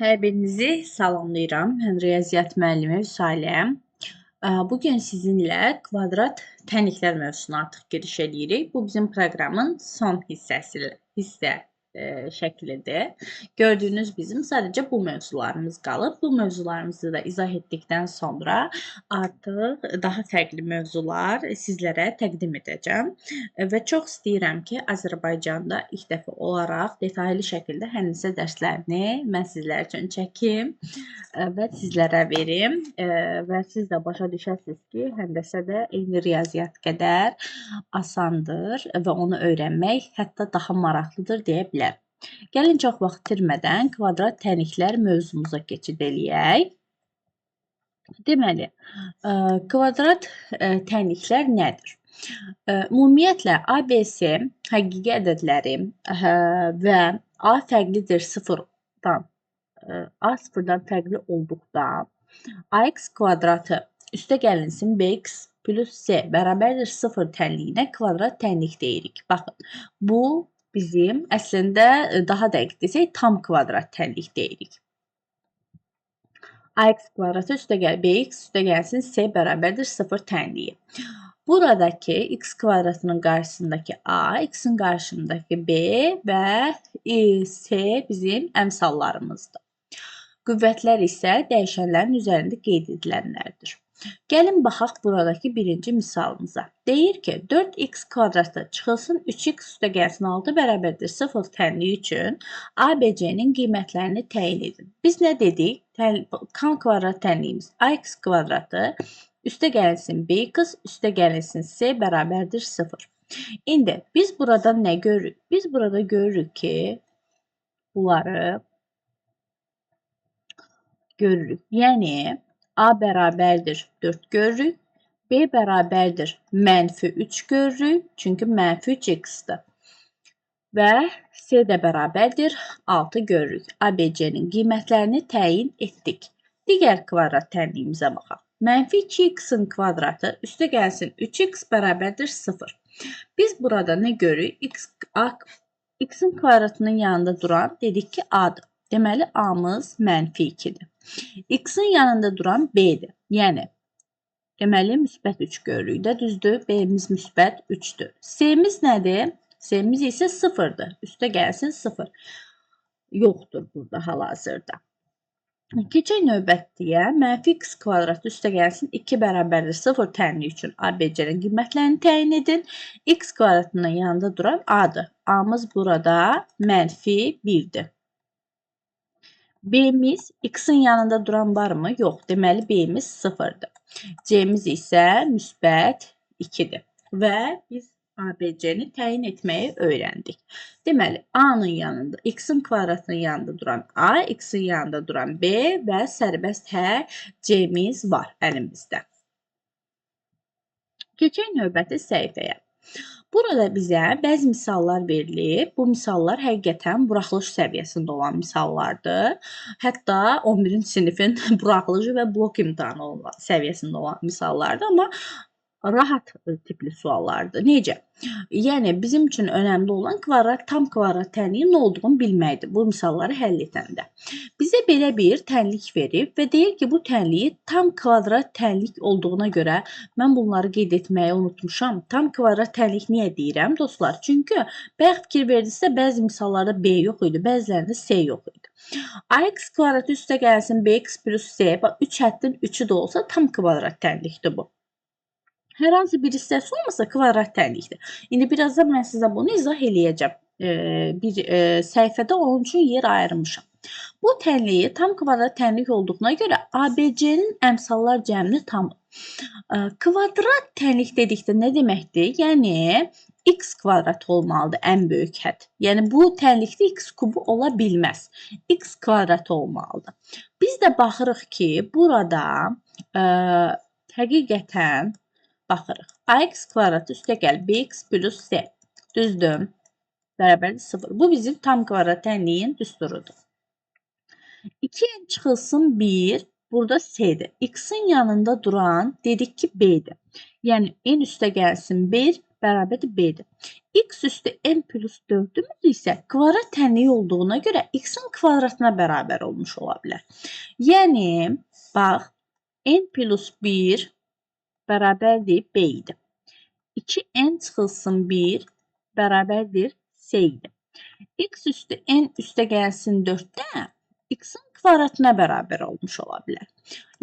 Hər birinizi salamlayıram. Mən riyaziyyat müəllimi Vüsaləm. Bugün sizinlə kvadrat tənliklər mövzusuna artıq giriş eləyirik. Bu bizim proqramın son hissəsi, hissə şəklidir. Gördüyünüz bizim sadəcə bu mövzularımız qalıb. Bu mövzularımızı da izah etdikdən sonra artıq daha fərqli mövzular sizlərə təqdim edəcəm. Və çox istəyirəm ki, Azərbaycanda ilk dəfə olaraq detallı şəkildə həndəsə dərslərini mən sizlər üçün çəkim və sizlərə verim və siz də başa düşəsiniz ki, həndəsə də eyni riyaziyyat qədər asandır və onu öyrənmək hətta daha maraqlıdır deyə bilərəm. Gəlin çox vaxt itirmədən kvadrat tənliklər mövzumuza keçid eləyək. Deməli, kvadrat tənliklər nədir? Ümumiyyətlə, ABC həqiqi ədədləri və A fərqlidir sıfırdan, A sıfırdan fərqli olduqda AX kvadratı üstə gəlinsin BX plus C bərabərdir 0 tənliyinə kvadrat tənlik deyirik. Baxın, bu bizim əslində daha dəqiq desək tam kvadrat tənlik deyirik. AX kvadratı üstə gəl BX üstə gəlsin C bərabərdir 0 tənliyi. Buradakı x kvadratının qarşısındakı A, x-in qarşısındakı B və C bizim əmsallarımızdır. Qüvvətlər isə dəyişənlərin üzərində qeyd edilənlərdir. Gəlin baxaq buradakı birinci misalımıza. Deyir ki, 4x kvadratı çıxılsın 3x üstə gəlsin 6 bərabərdir 0 tənliyi üçün ABC-nin qiymətlərini təyin edin. Biz nə dedik? Tam kvadrat tənliyimiz AX kvadratı üstə gəlsin BX üstə gəlinsin C bərabərdir 0. İndi biz burada nə görürük? Biz burada görürük ki, bunları görürük. Yəni A bərabərdir 4 görürük. B bərabərdir mənfi 3 görürük. Çünki mənfi 3x-dir. Və C də bərabərdir 6 görürük. ABC-nin qiymətlərini təyin etdik. Digər kvadrat tənliyimizə baxaq. Mənfi 2x-in kvadratı üstə gəlsin 3x bərabərdir 0. Biz burada nə görürük? X-in kvadratının yanında duran dedik ki A-dır. Deməli A-mız mənfi 2-dir. X-in yanında duran B-dir. Yəni, deməli, müsbət 3 görürük də, düzdür? B-miz müsbət 3-dür. C-miz nədir? C-miz isə 0-dır. Üstə gəlsin 0. Yoxdur burada hal-hazırda. Keçək növbətliyə. Mənfi x kvadratı üstə gəlsin 2 bərabərdir 0 tənliyi üçün ABC-nin qiymətlərini təyin edin. X kvadratının yanında duran A-dır. A-mız burada mənfi 1-dir. B-miz x-in yanında duran varmı? Yox. Deməli, B-miz 0-dır. C-miz isə müsbət 2-dir. Və biz ABC-ni təyin etməyi öyrəndik. Deməli, A-nın yanında, x-in kvadratının yanında duran A, x-in yanında duran B və sərbəst H, C-miz var əlimizdə. Keçək növbəti səhifəyə. Burada bizə bəzi misallar verilib. Bu misallar həqiqətən buraxılış səviyyəsində olan misallardır. Hətta 11-ci sinifin buraxılışı və blok imtahanı səviyyəsində olan misallardır, amma rahat tipli suallardır. Necə? Yəni, bizim üçün önəmli olan kvadrat, tam kvadrat tənliyin nə olduğunu bilməkdir bu misalları həll edəndə. Bizə belə bir tənlik verib və deyir ki, bu tənliyi tam kvadrat tənlik olduğuna görə mən bunları qeyd etməyi unutmuşam. Tam kvadrat tənlik niyə deyirəm dostlar? Çünki bayaq fikir verdinizsə bəzi misallarda B yox idi, bəzilərində C yox idi. AX kvadratı üstə gəlsin BX plus C, bax 3 həddin 3-ü də olsa tam kvadrat tənlikdir bu. Hər hansı bir hissəsi olmasa kvadrat tənlikdir. İndi birazdan mən sizə bunu izah eləyəcəm. Bir səhifədə onun üçün yer ayırmışam. Bu tənliyi tam kvadrat tənlik olduğuna görə ABC-nin əmsallar cəmini tam. Kvadrat tənlik dedikdə nə deməkdir? Yəni x kvadrat olmalıdır ən böyük hədd. Yəni bu tənlikdə x kubu ola bilməz. X kvadrat olmalıdır. Biz də baxırıq ki, burada həqiqətən baxırıq. AX kvadratı üstə gəl BX plus C. Düzdür. Bərabərdir 0. Bu bizim tam kvadrat tənliyin düsturudur. 2n çıxılsın 1. Burada C-dir. X-in yanında duran dedik ki B-dir. Yəni n üstə gəlsin 1, bərabərdir B-dir. X üstü M plus 4-ümüz isə kvadrat tənliyi olduğuna görə X-in kvadratına bərabər olmuş ola bilər. Yəni, bax, N plus 1 bərabərdir B idi. 2N çıxılsın 1 bərabərdir C idi. X üstü N üstə gəlsin 4-də X-in kvadratına bərabər olmuş ola bilər.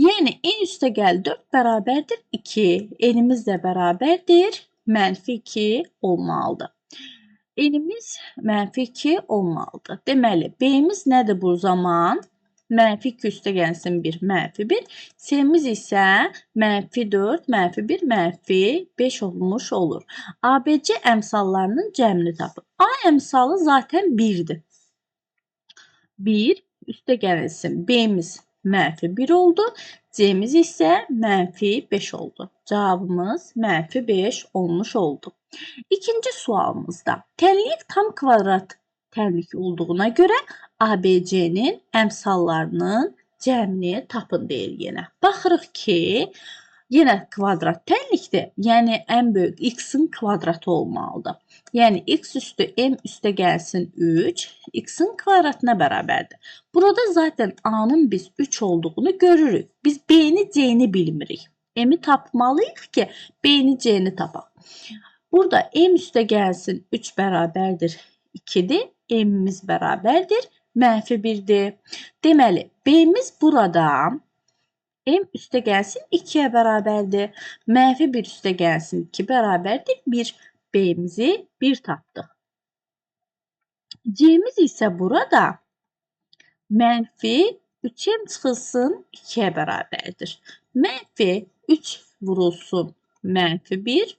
Yəni, N üstə gəl 4 bərabərdir 2. N-imiz də bərabərdir mənfi 2 olmalıdır. N-imiz mənfi 2 olmalıdır. Deməli, B-imiz nədir bu zaman? Mənfi 2 üstə gəlsin 1, mənfi 1. C-miz isə mənfi 4, mənfi 1, mənfi 5 olmuş olur. ABC əmsallarının cəmini tapın. A əmsalı zaten 1-dir. 1 üstə gəlsin B-miz mənfi 1 oldu. C-miz isə mənfi 5 oldu. Cavabımız mənfi 5 olmuş oldu. İkinci sualımızda tənlik tam kvadrat tənlik olduğuna görə ABC-nin əmsallarının cəmini tapın deyir yenə. Baxırıq ki, yenə kvadrat tənlikdir. Yəni ən böyük x-in kvadratı olmalıdır. Yəni x üstü m üstə gəlsin 3, x-in kvadratına bərabərdir. Burada zaten a-nın biz 3 olduğunu görürük. Biz b-ni, c-ni bilmirik. M-i tapmalıyıq ki, b-ni, c-ni tapaq. Burada m üstə gəlsin 3 bərabərdir 2-dir. M-imiz bərabərdir mənfi 1-dir. Deməli, B-miz burada M üstə gəlsin 2-yə bərabərdir. Mənfi 1 üstə gəlsin 2 bərabərdir 1. B-mizi 1 tapdıq. C-miz isə burada mənfi 3M çıxılsın 2-yə bərabərdir. Mənfi 3 vurulsun mənfi 1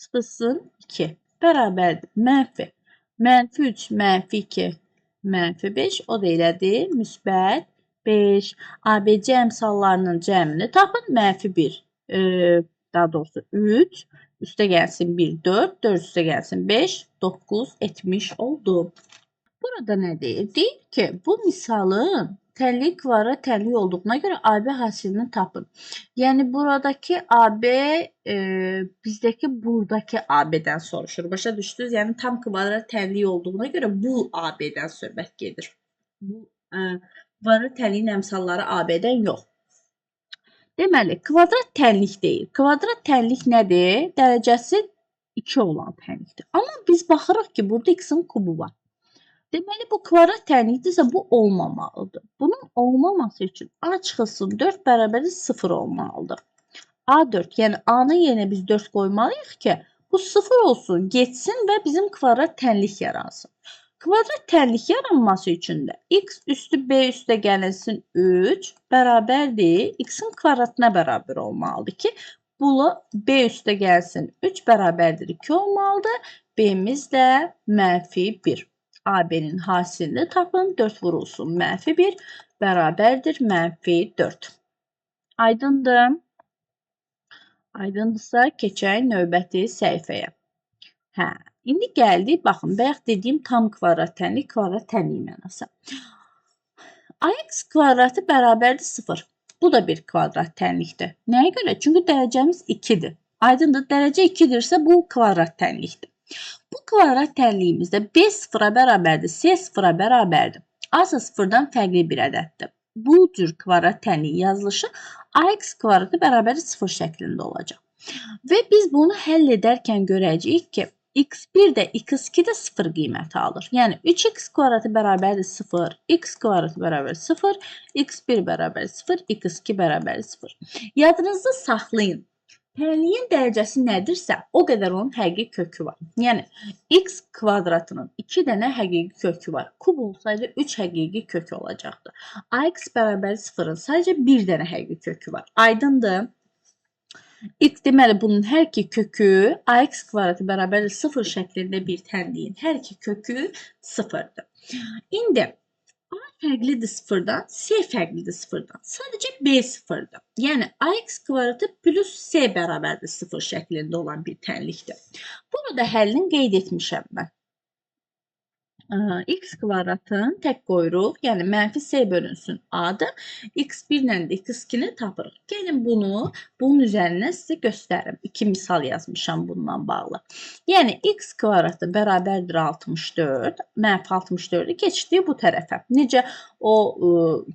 çıxılsın 2 bərabərdir. Mənfi. Mənfi 3, mənfi 2, mənfi 5. O da elədir. Müsbət 5. ABC əmsallarının cəmini tapın. Mənfi 1, daha doğrusu 3. Üstə gəlsin 1, 4. 4 üstə gəlsin 5, 9 etmiş oldu. Burada nə deyir? Deyir ki, bu misalın tənlik kvadrat tənlik olduğuna görə AB hasilini tapın. Yəni buradakı AB bizdəki buradakı AB-dən soruşur. Başa düşdünüz? Yəni tam kvadrat tənlik olduğuna görə bu AB-dən söhbət gedir. Bu kvadrat tənliyin əmsalları AB-dən yox. Deməli, kvadrat tənlik deyil. Kvadrat tənlik nədir? Dərəcəsi 2 olan tənlikdir. Amma biz baxırıq ki, burada x-in kubu var. Deməli, bu kvadrat tənlikdirsə, bu olmamalıdır. Bunun olmaması üçün A çıxılsın 4 bərabərdir 0 olmalıdır. A4, yəni A-nın yerinə biz 4 qoymalıyıq ki, bu 0 olsun, getsin və bizim kvadrat tənlik yaransın. Kvadrat tənlik yaranması üçün də x üstü b üstə gəlinsin 3 bərabərdir x-in kvadratına bərabər olmalıdır ki, bu b üstə gəlsin 3 bərabərdir 2 olmalıdır. B-miz də mənfi 1. AB-nin hasilini tapın. 4 vurulsun mənfi 1 bərabərdir mənfi 4. Aydındır. Aydındırsa keçək növbəti səhifəyə. Hə, indi gəldik. Baxın, bayaq dediyim tam kvadrat tənlik, kvadrat tənlik mənası. AX kvadratı bərabərdir 0. Bu da bir kvadrat tənlikdir. Nəyə görə? Çünki dərəcəmiz 2-dir. Aydındır, dərəcə 2-dirsə bu kvadrat tənlikdir. Bu kvadrat tənliyimizdə B sıfıra bərabərdir, C sıfıra bərabərdir. A isə sıfırdan fərqli bir ədəddir. Bu cür kvadrat tənliyi yazılışı AX kvadratı bərabərdir 0 şəklində olacaq. Və biz bunu həll edərkən görəcəyik ki, x1 də x2 də 0 qiyməti alır. Yəni 3x kvadratı bərabərdir 0, x kvadratı bərabər 0, x1 bərabər 0, x2 bərabər 0. Yadınızda saxlayın. Tənliyin dərəcəsi nədirsə, o qədər onun həqiqi kökü var. Yəni, x kvadratının 2 dənə həqiqi kökü var. Kub olsaydı 3 həqiqi kökü olacaqdı. AX bərabər 0-ın sadəcə 1 dənə həqiqi kökü var. Aydındır? X deməli, bunun hər iki kökü AX kvadratı bərabər 0 şəklində bir tənliyin hər iki kökü 0-dır. İndi A fərqlidir 0-dan, C fərqlidir 0-dan. Sadəcə B 0-dır. Yəni AX kvadratı plus C bərabərdir 0 şəklində olan bir tənlikdir. Burada həllini qeyd etmişəm mən. X kvadratın tək qoyuruq, yəni mənfi C bölünsün A-dır. X1 ilə də x2-ni tapırıq. Gəlin bunu bunun üzərindən sizə göstərim. 2 misal yazmışam bununla bağlı. Yəni x kvadratı bərabərdir 64, mənfi 64-ü keçirdik bu tərəfə. Necə o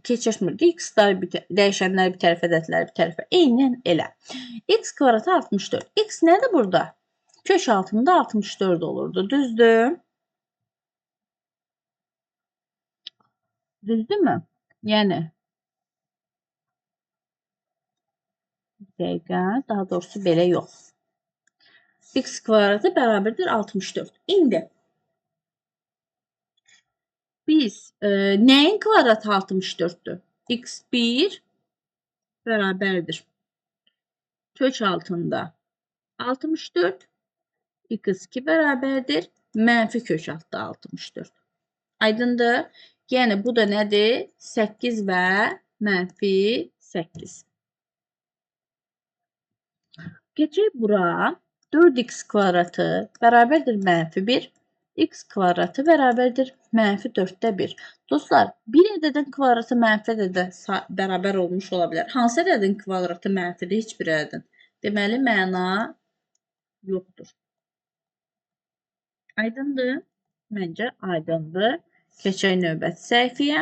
keçirtmirdi? X-lar dəyişənlər bir tərəfə, ədədlər bir tərəfə. Eynən elə. X kvadratı 64. X nədir burada? Kök altında 64 olurdu. Düzdür? Düzdürmü? Yəni bir dəqiqə, daha doğrusu belə yox. X kvadratı bərabərdir 64. İndi biz nəyin kvadratı 64-dür? X1 bərabərdir kök altında 64, x2 bərabərdir mənfi kök altında 64. Aydındır? Yəni bu da nədir? 8 və mənfi 8. Keçək bura. 4x kvadratı bərabərdir mənfi 1. X kvadratı bərabərdir mənfi 4-də 1. Dostlar, bir ədədin kvadratı mənfi ədədə bərabər olmuş ola bilər. Hansı ədədin kvadratı mənfidir? Heç bir ədədin. Deməli, məna yoxdur. Aydındır? Məncə aydındır. Keçək növbəti səhifəyə.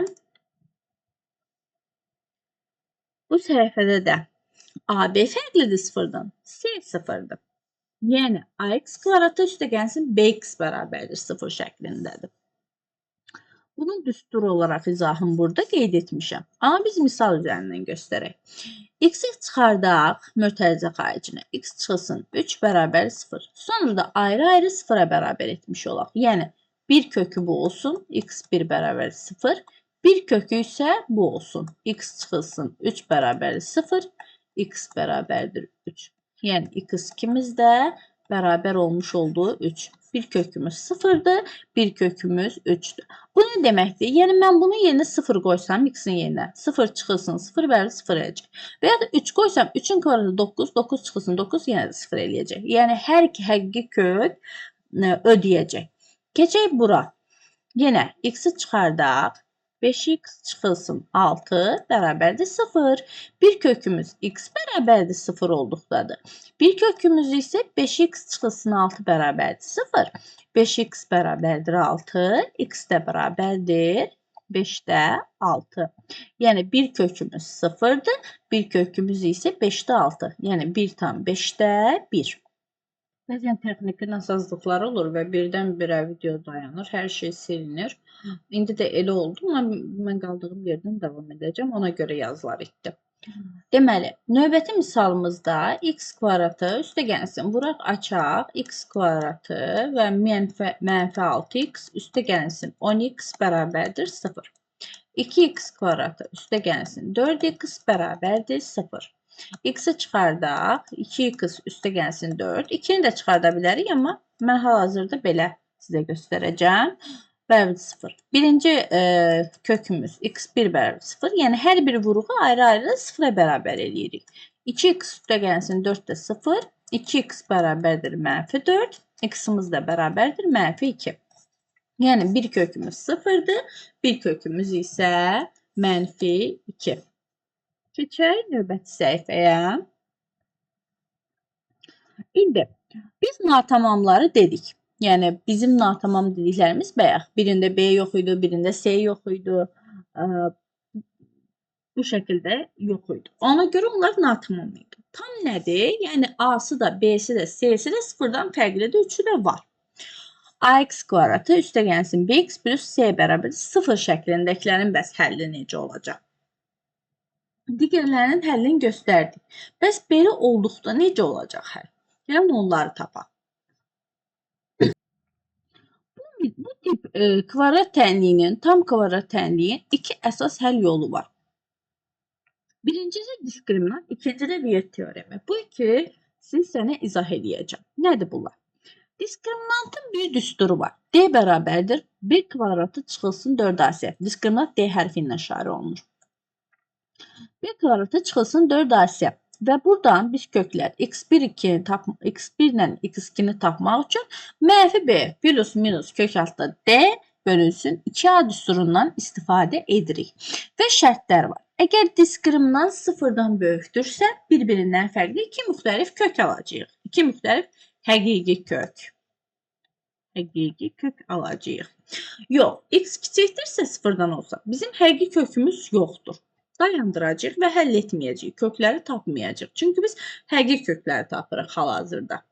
Bu səhifədə də AB fərqlidir sıfırdan, C sıfırdır. Yəni AX kvadratı üstə gəlsin BX bərabərdir 0 şəklindədir. Bunun düsturu olaraq izahını burada qeyd etmişəm. Amma biz misal üzərindən göstərək. X-i çıxardaq mötərizə xaricinə. X çıxılsın 3 bərabər 0. Sonra da ayrı-ayrı 0-a bərabər etmiş olaq. Yəni bir kökü bu olsun. X1 bərabər 0. Bir kökü isə bu olsun. X çıxılsın 3 bərabər 0. X bərabərdir 3. Yəni x2-miz də bərabər olmuş olduğu 3. Bir kökümüz 0-dır, bir kökümüz 3-dür. Bu nə deməkdir? Yəni mən bunun yerinə 0 qoysam x-in yerinə 0 çıxılsın 0 bərabər 0 eləyəcək. Və ya da 3 qoysam 3-ün kvadratı 9, 9 çıxılsın 9 yenə də 0 eləyəcək. Yəni hər iki həqiqi kök ödəyəcək. Keçək bura. Yenə x-i çıxardaq. 5x çıxılsın 6 bərabərdir 0. Bir kökümüz x bərabərdir 0 olduqdadır. Bir kökümüz isə 5x çıxılsın 6 bərabərdir 0. 5x bərabərdir 6, x də bərabərdir 5-də 6. Yəni bir kökümüz 0-dır, bir kökümüz isə 5-də 6. Yəni 1,5-də 1. Bəzən texniki nasazlıqlar olur və birdən-birə video dayanır, hər şey silinir. İndi də elə oldu. Mən qaldığım yerdən davam edəcəm. Ona görə yazılar etdi. Deməli, növbəti misalımızda x kvadratı üstə gəlsin. Vuraq açaq x kvadratı və mənfi 6x üstə gəlsin. 10x bərabərdir 0. 2x kvadratı üstə gəlsin. 4x bərabərdir 0. X-i çıxardaq, 2x üstə gəlsin 4. 2-ni də çıxarda bilərik, amma mən hal-hazırda belə sizə göstərəcəm. Bərabər 0. Birinci kökümüz x1 bərabər 0. Yəni hər bir vuruğu ayrı-ayrı 0-a bərabər eləyirik. 2x üstə gəlsin 4 də 0. 2x bərabərdir mənfi 4. X-imiz də bərabərdir mənfi 2. Yəni bir kökümüz 0-dır, bir kökümüz isə mənfi 2. Keçək növbəti səhifəyə. İndi biz natamamları dedik. Yəni bizim natamam dediklərimiz bayaq birində B yox idi, birində C yox idi. Bu şəkildə yox idi. Ona görə onlar natamam idi. Tam nədir? Yəni A-sı da, B-si də, C-si də sıfırdan fərqlidir, üçü də var. AX kvadratı üstə gəlsin BX plus C bərabər 0 şəklindəkilərin bəs həlli necə olacaq? Digərlərinin həllini göstərdik. Bəs belə olduqda necə olacaq həll? Gəlin onları tapaq. Bu tip kvadrat tənliyinin, tam kvadrat tənliyin iki əsas həll yolu var. Birincisi diskriminant, ikinci də Viet teoremi. Bu iki sənə izah eləyəcəm. Nədir bunlar? Diskriminantın bir düsturu var. D bərabərdir B kvadratı çıxılsın 4AC. Diskriminant D hərfi ilə işarə olunur. B kvadratı çıxılsın 4AC. Və buradan biz köklər x1, 2-ni x1 ilə x2-ni tapmaq üçün mənfi B plus minus kök altda D bölünsün 2A düsturundan istifadə edirik. Və şərtlər var. Əgər diskriminant sıfırdan böyükdürsə, bir-birindən fərqli iki müxtəlif kök alacağıq. İki müxtəlif həqiqi kök. Həqiqi kök alacağıq. Yox, x kiçikdirsə sıfırdan olsa, bizim həqiqi kökümüz yoxdur. Dayandıracağıq və həll etməyəcəyik. Kökləri tapmayacağıq. Çünki biz həqiqi kökləri tapırıq hal-hazırda.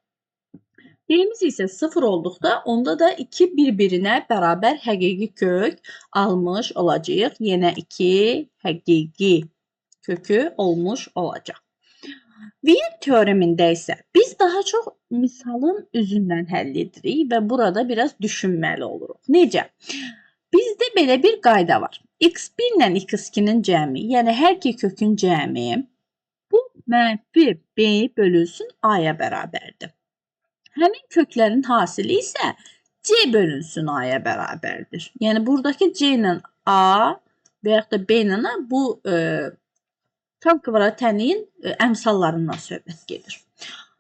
D'miz isə 0 olduqda onda da 2 bir-birinə bərabər həqiqi kök almış olacağıq. Yenə 2 həqiqi kökü olmuş olacaq. Viet teoremində isə biz daha çox misalın üzündən həll edirik və burada biraz düşünməli oluruq. Necə? Bizdə belə bir qayda var. x1 ilə x2-nin cəmi, yəni hər iki kökün cəmi bu mənfi b bölünsün a-ya bərabərdir. Həmin köklərin hasili isə c bölünsün a-ya bərabərdir. Yəni buradakı c ilə a və yaxud da b ilə a bu tam kvadrat tənliyin əmsallarından söhbət gedir.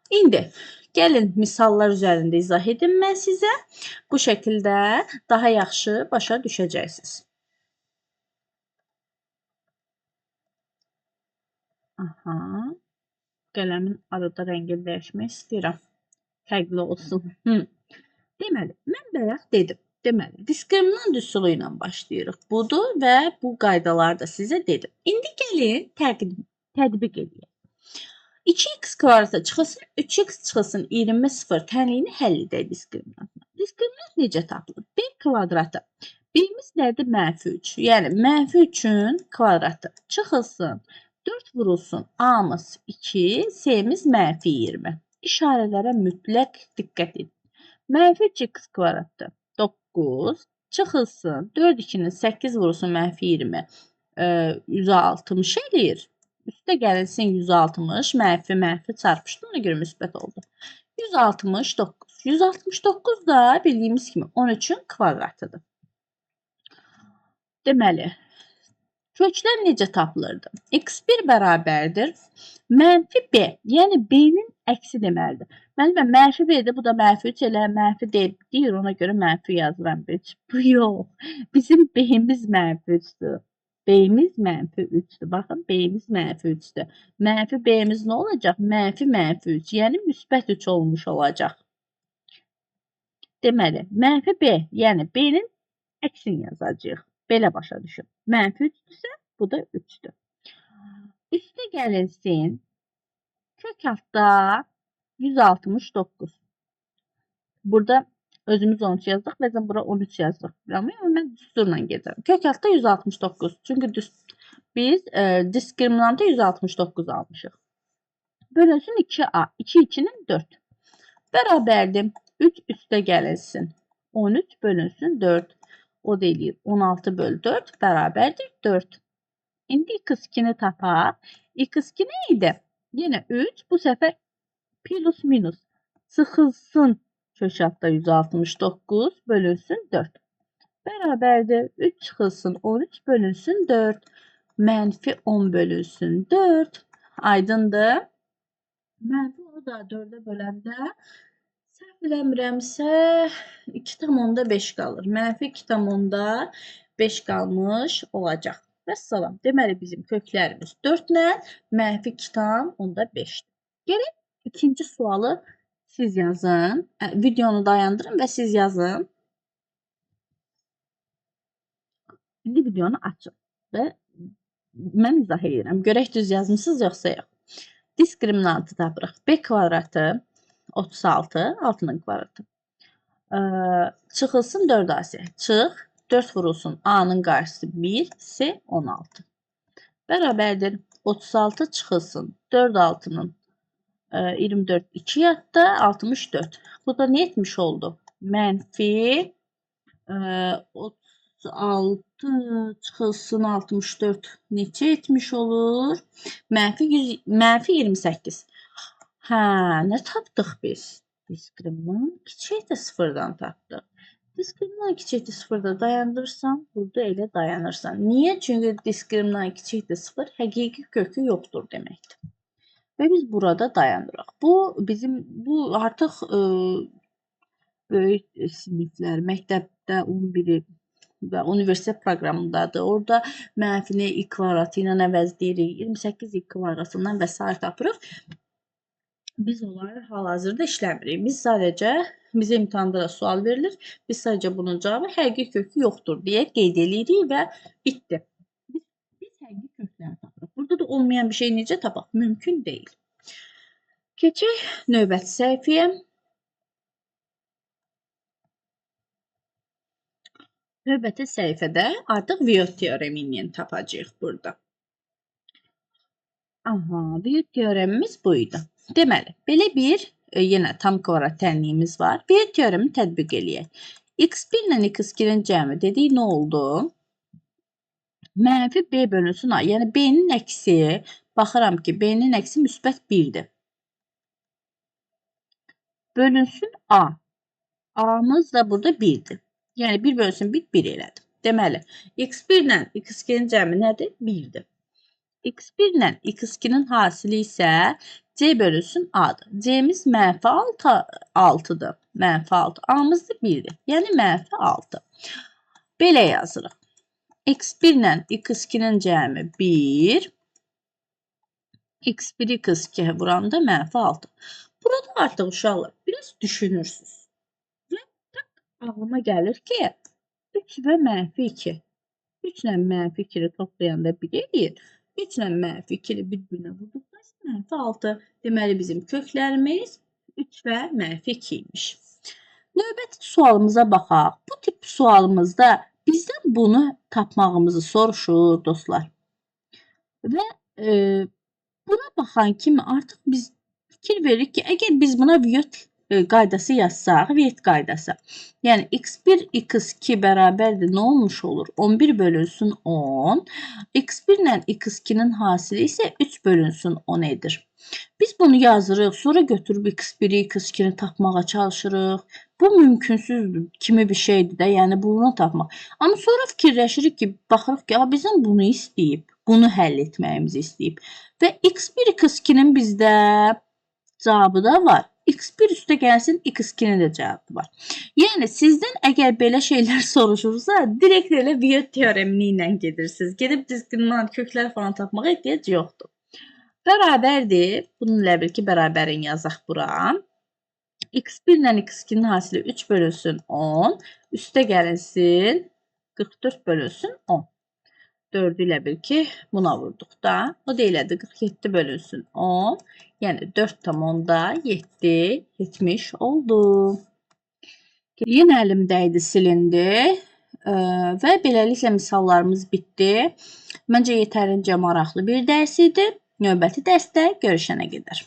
İndi gəlin misallar üzərində izah edim mən sizə. Bu şəkildə daha yaxşı başa düşəcəksiniz. Aha. Qələmin arada rəngini dəyişmək istəyirəm. Fərqli olsun. Deməli, mən bayaq dedim. Deməli, diskriminant üsulu ilə başlayırıq. Budur və bu qaydaları da sizə dedim. İndi gəlin tətbiq edək. 2x kvadrata çıxılsın, 3x çıxılsın 20 0 tənliyini həll edək diskriminantla. Diskriminant necə tapılır? B kvadratı. B'miz nədir? Mənfi 3. Yəni, mənfi 3-ün kvadratı çıxılsın. 4 vurulsun. A'mız 2, C'miz mənfi 20. İşarələrə mütləq diqqət edin. Mənfi 3x kvadratı 9 çıxılsın. 4 2-nin 8 vurulsun mənfi 20 160 eləyir. Üstə gəlinsin 160, mənfi mənfi çarpışdı, ona görə müsbət oldu. 169. 169 da bildiyimiz kimi 13-ün kvadratıdır. Deməli, köklər necə tapılırdı? x1 bərabərdir mənfi b, yəni b-nin əksi deməlidir. Müəllimə, mənfi b-dir, bu da mənfi 3, elə mənfi d deyir, ona görə mənfi yazıram 3. Bu yox, bizim b-miz mənfi 3-dür. B-miz mənfi 3-dür. Baxın, B-miz mənfi 3-dür. Mənfi B-miz nə olacaq? Mənfi mənfi 3, yəni müsbət 3 olmuş olacaq. Deməli, mənfi B, yəni B-nin əksini yazacağıq. Belə başa düşün. Mənfi 3-dürsə, bu da 3-dür. Üstə gəlinsin, kök altda 169. Burada özümüz 13 yazdıq, bəzən bura 13 yazdıq. Amma mən düsturla gedirəm. Kök altda 169. Çünki biz diskriminantı 169 almışıq. Bölünsün 2A. 2 2-nin 4. Bərabərdir. 3 üstə gəlinsin. 13 bölünsün 4. O da eləyir. 16 böl 4 bərabərdir 4. İndi x2-ni tapaq. x2 nə idi? Yenə 3. Bu səfər plus minus çıxılsın. Kök altda 169 bölünsün 4. Bərabərdir. 3 çıxılsın 13 bölünsün 4. Mənfi 10 bölünsün 4. Aydındır. Mənfi onu da 4-ə böləndə səhv eləmirəmsə 2,5 qalır. Mənfi 2,5 qalmış olacaq. Vəssalam. Deməli bizim köklərimiz 4 ilə mənfi 2,5-dir. Gəlin ikinci sualı siz yazın. Videonu dayandırın və siz yazın. İndi videonu açın və mən izah edirəm. Görək düz yazmısınız yoxsa yox. Diskriminantı tapırıq. B kvadratı 36, 6-nın kvadratı. Çıxılsın 4AC. Çıx, 4 vurulsun. A-nın qarşısı 1, C 16. Bərabərdir. 36 çıxılsın. 4 6-nın 24 2 yatdı. 64. Bu da nə etmiş oldu? Mənfi 36 çıxılsın 64 neçə etmiş olur? Mənfi 100, mənfi 28. Hə, nə tapdıq biz? Diskriminant kiçikdir sıfırdan tapdıq. Diskriminant kiçikdir sıfırda dayandırırsan, burada elə dayanırsan. Niyə? Çünki diskriminant kiçikdir sıfır həqiqi kökü yoxdur deməkdir. Və biz burada dayanırıq. Bu bizim bu artıq böyük siniflər, məktəbdə 11-i Və universitet proqramındadır. Orada mənfini i kvadratı ilə əvəzləyirik. 28 i kvadratından və sair tapırıq. Biz onları hal-hazırda işləmirik. Biz sadəcə, bizə imtahanda da sual verilir. Biz sadəcə bunun cavabı həqiqi kökü yoxdur deyə qeyd eləyirik və bitdi. Biz həqiqi kökləri tapırıq. Burada da olmayan bir şey necə tapaq? Mümkün deyil. Keçək növbəti səhifəyə. Növbəti səhifədə artıq Viot teoremi ilə tapacağıq burada. Aha, Viot teoremimiz bu idi. Deməli, belə bir yenə tam kvadrat tənliyimiz var. Viot teoremini tətbiq eləyək. x1 ilə x2-nin cəmi dedik, nə oldu? Mənfi b bölünsün a. Yəni, b-nin əksi, baxıram ki, b-nin əksi müsbət 1-dir. Bölünsün a. A-mız da burada 1-dir. Yəni, 1 bölünsün 1, 1 elədi. Deməli, x1 ilə x2-nin cəmi nədir? 1-dir. x1 ilə x2-nin hasili isə c bölünsün a-dır. C-miz mənfi 6-dır. Mənfi 6. A-mız da 1-dir. Yəni, mənfi 6. Belə yazırıq. x1 ilə x2-nin cəmi 1. x1, x2 vuranda mənfi 6. Burada artıq uşaqlar biraz düşünürsünüz. Və tak ağlıma gəlir ki, 3 və mənfi 2. 3 ilə mənfi 2-ni toplayanda 1 eləyir. 3 ilə mənfi 2-ni bir-birinə vurduqda mənfi 6. Deməli, bizim köklərimiz 3 və mənfi 2 imiş. Növbəti sualımıza baxaq. Bu tip sualımızda bizdən bunu tapmağımızı soruşur dostlar. Və buna baxan kimi artıq biz fikir veririk ki, əgər biz buna Viot qaydası yazsaq, Viot qaydası. Yəni, x1, x2 bərabərdir, nə olmuş olur? 11 bölünsün 10. x1 ilə x2-nin hasili isə 3 bölünsün 10 edir. Biz bunu yazırıq, sonra götürüb x1-i, x2-ni tapmağa çalışırıq. Bu mümkünsüz kimi bir şeydir də, yəni bunu tapmaq. Amma sonra fikirləşirik ki, baxırıq ki, bizdən bunu istəyib, bunu həll etməyimizi istəyib. Və x1, x2-nin bizdə cavabı da var. x1 üstə gəlsin, x2-nin də cavabı var. Yəni, sizdən əgər belə şeylər soruşursa, direkt elə Viot teoremini ilə gedirsiniz. Gedib diskriminant köklər falan tapmağa ehtiyac yoxdur. Bərabərdir. Bunun elə bil ki, bərabərini yazaq bura. x1 ilə x2-nin hasili 3 bölünsün 10. Üstə gəlinsin 44 bölünsün 10. 4-ü elə bil ki, buna vurduq da. O da elədi 47 bölünsün 10. Yəni 4,7 70 oldu. Yenə əlimdə idi, silindi. Və beləliklə misallarımız bitdi. Məncə yetərincə maraqlı bir dərs idi. Növbəti dərsdə görüşənə qədər.